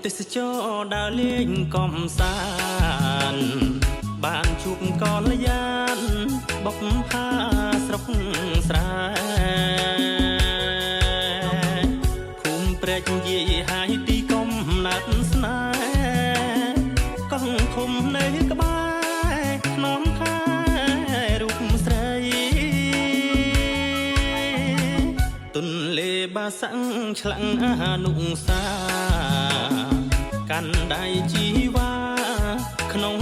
ទេសចរដើរលេងកំសាន្តបានជួបកល្យានបុកផាស្រុកស្រែភូមិព្រែកយាយហាយទីកំណើតស្នេហ៍កង់ធំនៅក្បែរខ្នំថែរូបស្រី ទន្លេបាសាំងឆ្លាំងអានុសា កាន់ដៃជីវ៉ាក្នុង